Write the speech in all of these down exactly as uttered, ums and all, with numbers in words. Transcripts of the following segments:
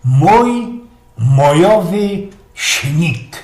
Mōj mojowy śnik.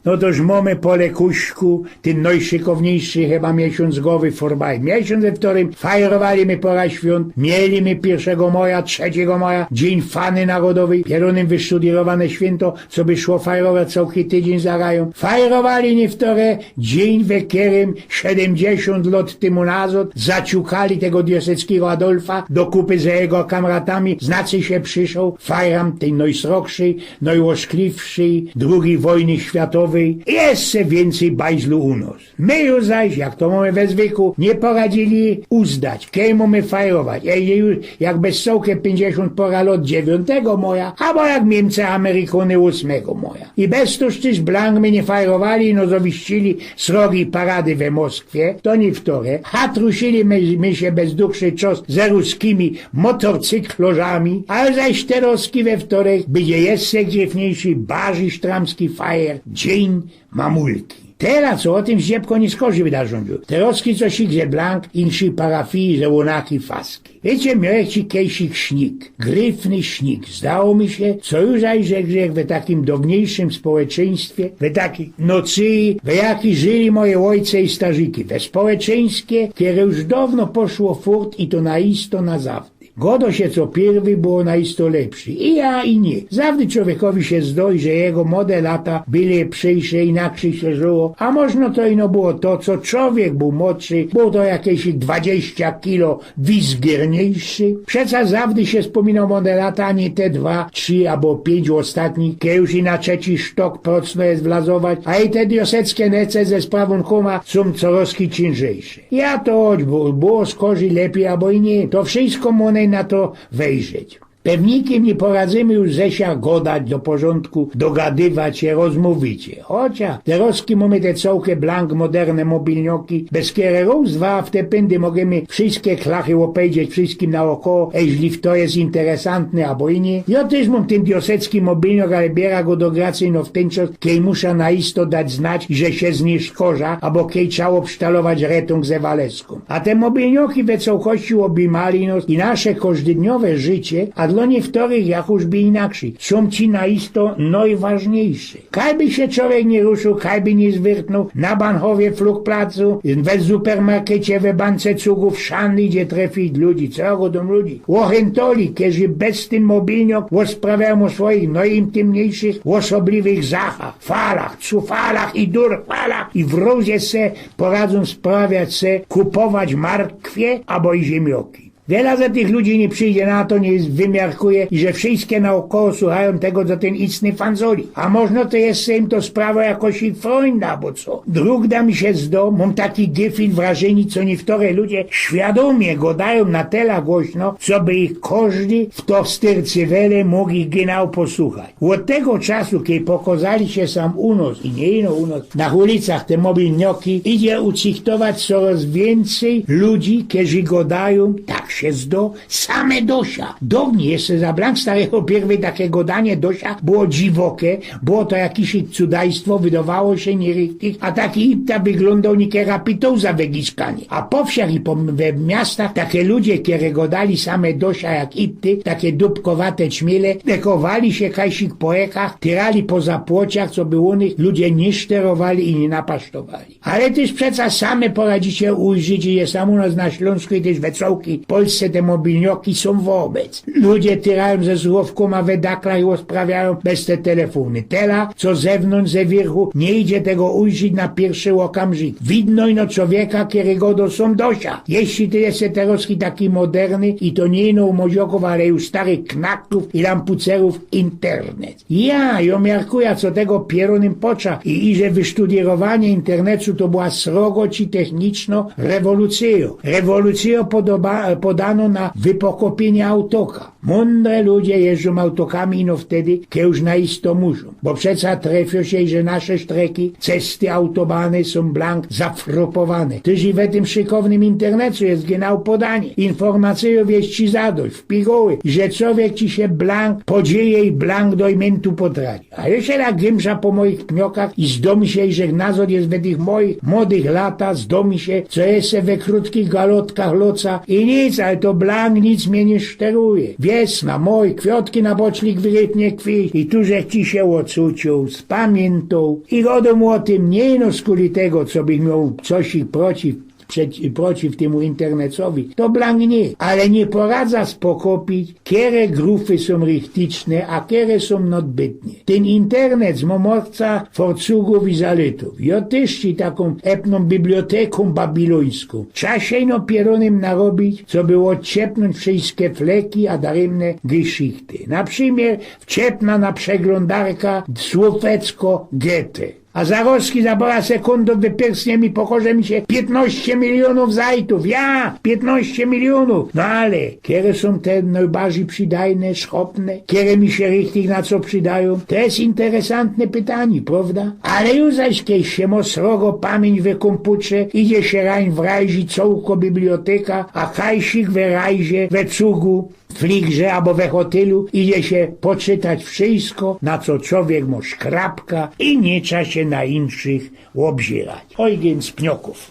No toż mōmy po lekuśku tyn nojszykowniejszy chyba miesiōnc głowy forbaje. Miesiōnc, we wtorym fajrowali my pora świōnt, mieli my piyrszego moja, trzeciego moja, Dziyń Fany Narodowyj, pierōnym wysztudirowane świynto, co by szło fajrować cołki tydziyń za rajōm. Fajrowali niywtore dziyń, we kerym siedymdziesiōnt lot tymu nazod zaciukali tego dioseckigo Adolfa do kupy ze jego kamratami, znacy sie przyszoł, fajram tyj nojsrogszyj, nojłoskliwszyj drugiej wojny światowyj i jeszcze wiyncyj bajzlu u nos. My już zaś, jak to mōmy we zwyku, niy poradzili uzdać, kej mōmy fajrować. Ej, już jak bez cołke piyńćdziesiōnt pora lot dziewiōntego moja, abo jak Miymce Amerykōny ôsmego moja. I bez to tyż blank my niy fajrowali, no zawiścili srogiej parady we Moskwie, to niy wtore. Hatrusili my, my sie bez duchszy czos ze ruskimi motorcyklorzami, ale zaś teroski we wtorek bydzie jeszcze gryfniejszy, bardzij sztramski fajer, Dziyń Mamulki. Tela, co ô tym zdziebko niy skorzy wydarzōnku. Teroski co sik ze blank, inkszyj parafiji, ze łōnaki, faski. Wiycie, miołech ci kejsik śnik, gryfny śnik. Zdało mi sie, co już zaś, że, że we takim downiejszym społeczyństwie, we takij nocyji, we jakij żyli moje ôjce i starziki, we społeczyństwie, kere już downo poszło furt i to na isto na zawdy. Godo sie, co piyrwyj było na isto lepszy. I ja, i niy. Zawdy czowiekowi sie zdŏ, że jego mode lata były lepszyjsze, inakszy sie żyło. A możno to ino było to, co czowiek bōł modszy, było to jakeś dwadzieścia kilo wizgierniejszy. Przeca zawdy sie spōmino mode lata, a niy te dwa, trzi abo piyńć ôstatnich, kej już i na trzeci sztok procno je wlazować, a i te dioseckie nece ze sprawōnkōma sōm coroz ciynżejsze. Ja to, choć bu-, było skorzij, lepij abo i niy, to wszysko mōnej na to wejrzeć. Pewnikiym niy poradzymy już ze sia godać do porzōndku, dogadywać sie, rozmōwić sie. Chocia teroski mōmy te cołke blank moderne mobilnioki, bez kere roz, dwa, a w te pyndy możymy wszyske klachy ôpejrzeć wszyskim naôkoło, eźli to je interesantne abo i niy. Jo tyż mōm tyn diosecki mobilniok, ale biera go do gracyjno w tyn czas, kej musza na isto dać znać, że sie zniszkorzã, abo kej trza ôbsztalować retōnk ze walez. A te mobilnioki we cołkości ôbejmali nos i nasze kożdydniowe życie, a dlō niywtorych jakoś by inakszyj, sōm ci na isto nojważniejsze. Kaj by sie czowiek niy ruszył, kaj by niy zwyrtnōł, na Bahnhofie, Flugplacu, we supermarkecie, we bance cugōw, szandy, gdzie trefić ludzi, co ja godōm ludzi, ôchyntoli, kerzy bez tyn mobilniok ôsprawiajōm ô swojich nojintymniejszych, ôsobliwych zachach, falach, cufalach i durfalach i wrōz jeszcze poradzōm sprawiać se kupować markwie abo i ziymioki. Wiela ze tych ludzi niy przijdzie na to, niy wymiarkuje, i że wszyske naôkoło suchajōm tego, co tyn istny fanzoli. A możno to jeszcze im to sprawia jakoś i frōjnda, abo co. Drōg da mi sie zdŏ, mōm taki gefühl, wrażyni, co niyktore ludzie świadōmie godajōm na tela głośno, co by ich kożdy w to stercywele mōg ich genau posuchać. Ôd tego czasu, kej pokozali sie sam u nos, i niy ino u nos, na ulicach te mobilnioki, idzie ucichtować coroz wiyncyj ludzi, kerzy godajōm, tak sie zdŏ, same do sia. Downij jeszcze za blank starego piyrwyj take godanie do sia było dziwoke, było to jakeś cudajstwo, wydowało sie niyrichtich, a taki ipta wyglōndoł nikera pitołza we giskanie. A po wsiach i po, we miastach take ludzie, kere godali same do sia jak ipty, take dupkowate ćmiele, dekowali sie kajsik po ekach, tyrali po zapłociach, co by u nich ludzie niy szterowali i niy napasztowali. Ale tyż przeca same poradzicie ujrzeć, i je sam u nos na Ślōnsku i tyż we cołkij Polsce te mobilnioki sōm wobec. Ludzie tyrajōm ze słuchawkōma we daklach i ôsprawiajōm bez te telefōny. Tela, co zewnōntrz, ze wiyrchu, niy idzie tego ujrzeć na piyrszy ôkamrzik. Widno ino czowieka, kery godŏ sōm do sia. Jeźli ty jesteś teroski taki moderny i to niy ino u młodziokōw, ale i u starych knaktōw i lampucerōw internet. Ja, jo miarkuja, co tego pierōnym pocza i, i że wysztudirowanie internetu to była srogo ci techniczno rewolucyjo. Rewolucyjo podoba-, podano na wypokopynie autoka. Mōndre ludzie jeżdżōm autokami ino wtedy, kej już na isto muszōm. Bo przeca trefio sie, że nasze sztreki, cesty, autobany sōm blank zafropowane. Tyż i we tym szykownym internecie je genau podanie. Informacyjōw je ci zadość, w pigoły, że czowiek ci sie blank podzieje i blank do imyntu potraci. A jo sie tak gimrza po moich pniokach i zdŏ mi sie, że nazod je we tych moich młodych lata, zdŏ mi sie, co je se we krōtkich galotkach loca i nic, ale to blank nic mie niy szteruje. Jes na moj, kwiŏtki na bocznik wyrytnie kwi i tu żech ci sie ôcuciōł, spamiyntōł i gŏdōm ô tym niy ino skuli tego, co bych mioł coś ich przeciw, przeci-, przeciw tymu internecowi. To blank niy, ale niy poradzã spokopić, kere grufy sōm richticzne, a kere sōm nodbytne. Tyn internet z mōmorca forcugōw i zalytōw. Jŏ tyż ci takōm epnōm bibliotekōm babilońskōm. Trza sie ino pierōnym narobić, coby ôdciepnōńć wszyjske fleki, a darymne geszichty. Na przimiyr wciepnã na przeglōndarka słowecko Goethe. A zarozki za pŏra sekundōw wypyrsnie mi, pokŏże mi sie pietnŏście milionōw zajtōw. Ja! Pietnŏście milionōw! No ale, kere sōm te nojbardzij przidajne, szchopne? Kere mi sie richtig na co przidajōm? To je interesantne pytanie, prŏwda? Ale już zaś, kej sie mŏ srogo pamiyńć we kōmputrze, idzie sie rań w rajzi cołko biblioteka, a kajsik we rajzie, we cugu, fligrze abo we hotelu, idzie sie poczytać wszyjsko, na co czowiek mŏ szkrabka i niy trza sie na inkszych ôbzyrać. Eugen z Pniokōw.